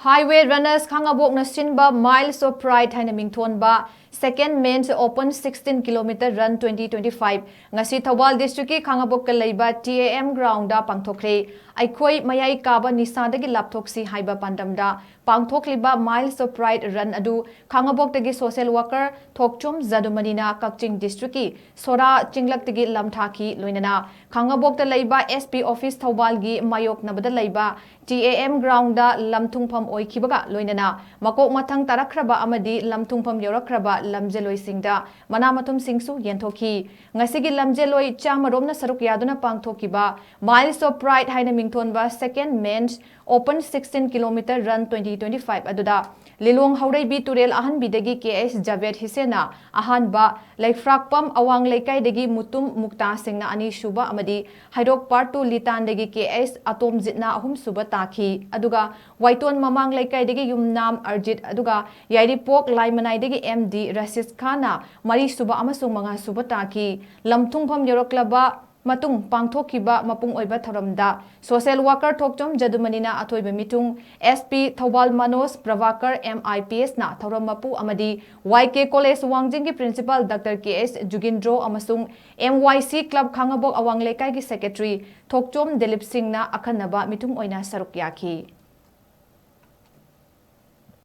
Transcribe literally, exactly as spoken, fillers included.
Highway Runners ꯈꯥꯉꯕꯣꯛꯅ ꯁꯤꯟꯕ Miles of Pride ꯍꯥꯏꯅ ꯃꯤꯡꯊꯣꯟꯕ Second Men's Open sixteen kilometer Run twenty twenty-five ꯉꯁꯤ Thoubal district ꯀꯤ ꯈꯥꯉꯕꯣꯛꯇ ꯂꯩꯕ T A M ground ꯗ ꯄꯥꯡꯊꯣꯛꯈ꯭ꯔꯦ꯫ ꯑꯩꯈꯣꯏ ꯃꯌꯥꯏ ꯀꯥꯕ ꯅꯤꯁꯥꯗꯒꯤ ꯂꯥꯞꯊꯣꯛꯁꯤ ꯍꯥꯏꯕ ꯄꯥꯟꯗꯝꯗ ꯄꯥꯡꯊꯣꯛꯂꯤꯕ Miles of Pride Run ꯑꯗꯨ ꯈꯥꯉꯕꯣꯛꯇꯒꯤ social worker ꯊꯣꯛꯆꯣꯝ ꯖꯗꯨꯃꯅꯤꯅ ꯀꯛꯆꯤꯡ district ꯀꯤ ꯁꯣꯔꯥ ꯆꯤꯡꯂꯛꯇꯒꯤ ꯂꯝꯊꯥꯈꯤ꯫ ꯂꯣꯏꯅꯅ ꯈꯥꯉꯕꯣꯛꯇ ꯂꯩꯕ S P office ꯊꯧꯕꯥꯜꯒꯤ ꯃꯥꯌꯣꯛꯅꯕꯗ ꯂꯩꯕ T A M ground ꯗ ꯂꯝꯊꯨꯡꯐꯝ ꯑꯣꯏꯈꯤꯕꯒ ꯂꯣꯏꯅꯅ ꯃꯀꯣꯛ ꯃꯊꯪ ꯇꯥꯔꯛꯈ꯭ꯔꯕ ꯑꯃꯗꯤ ꯂꯝꯊꯨꯡꯐꯝ ꯌꯧꯔꯛꯈ꯭ꯔꯕ ꯂꯝꯖꯦꯜꯂꯣꯏꯁꯤꯡꯗ ꯃꯅꯥ ꯃꯊꯨꯝꯁꯤꯡꯁꯨ ꯌꯦꯟꯊꯣꯛꯈꯤ꯫ ꯉꯁꯤꯒꯤ ꯂꯝꯖꯦꯜꯂꯣꯏ ꯆꯥꯃꯔꯣꯝꯅ ꯁꯔꯨꯛ ꯌꯥꯗꯨꯅ ꯄꯥꯡꯊꯣꯛꯈꯤꯕ Miles of Pride ꯍꯥꯏꯅ ꯃꯤꯡꯊꯣꯟꯕ Second Men's Open sixteen kilometer Run twenty twenty-five ꯑꯗꯨꯗ ꯂꯤꯂꯣꯡ ꯍꯧꯔꯩꯕꯤ ꯇꯨꯔꯦꯜ ꯑꯍꯟꯕꯤꯗꯒꯤ K S ꯖꯥꯕꯦꯗ ꯍꯤꯁꯦꯟꯅ ꯑꯍꯥꯟꯕ, ꯂꯩꯐ꯭ꯔꯥꯛꯄꯝ ꯑꯋꯥꯡ ꯂꯩꯀꯥꯏꯗꯒꯤ ꯃꯨꯇꯨꯝ ꯃꯨꯛꯇꯥ ꯁꯤꯡꯅ ꯑꯅꯤꯁꯨꯕ ꯑꯃꯗꯤ ꯍꯩꯔꯣꯛ Part two ꯂꯤꯇꯥꯟꯗꯒꯤ K S ꯑꯇꯣꯝꯖꯤꯠꯅ ꯑꯍꯨꯝꯁꯨꯕ ꯇꯥꯈꯤ꯫ ꯑꯗꯨꯒ ꯋꯥꯏꯇꯣꯟ ꯃꯃꯥꯡ ꯂꯩꯀꯥꯏꯗꯒꯤ ꯌꯨꯝꯅꯥꯝ ꯑꯔꯖꯤꯠ ꯑꯗꯨꯒ ꯌꯥꯏꯔꯤꯄꯣꯛ ꯂꯥꯏꯃꯅꯥꯏꯗꯒꯤ M D ꯔꯁꯤꯁ ꯈꯥꯟꯅ ꯃꯔꯤꯁꯨꯕ ꯑꯃꯁꯨꯡ ꯃꯉꯥꯁꯨꯕ ꯇꯥꯈꯤ꯫ ꯂꯝꯊꯨꯡꯐꯝ ꯌꯧꯔꯛꯂꯕ ꯃꯇꯨꯡ ꯄꯥꯡꯊꯣꯛꯈꯤꯕ ꯃꯄꯨꯡ ꯑꯣꯏꯕ ꯊꯧꯔꯝꯗ social worker ꯊꯣꯛꯆꯣꯝ ꯖꯗꯨꯃꯅꯤꯅ ꯑꯊꯣꯏꯕ ꯃꯤꯊꯨꯡ, S P Thoubal Manoj Prabhakar M I P S ꯅ ꯊꯧꯔꯝ ꯃꯄꯨ ꯑꯃꯗꯤ Y K College ꯋꯥꯡꯖꯤꯡꯒꯤ principal Doctor K S ꯖꯨꯒꯤꯟꯗ꯭ꯔꯣ ꯑꯃꯁꯨꯡ M Y C Club ꯈꯥꯉꯕꯣꯛ ꯑꯋꯥꯡ ꯂꯩꯀꯥꯏꯒꯤ secretary ꯊꯣꯛꯆꯣꯝ ꯗꯤꯂꯤꯞ ꯁꯤꯡꯅ ꯑꯈꯟꯅꯕ ꯃꯤꯊꯨꯡ ꯑꯣꯏꯅ ꯁꯔꯨꯛ ꯌꯥꯈꯤ꯫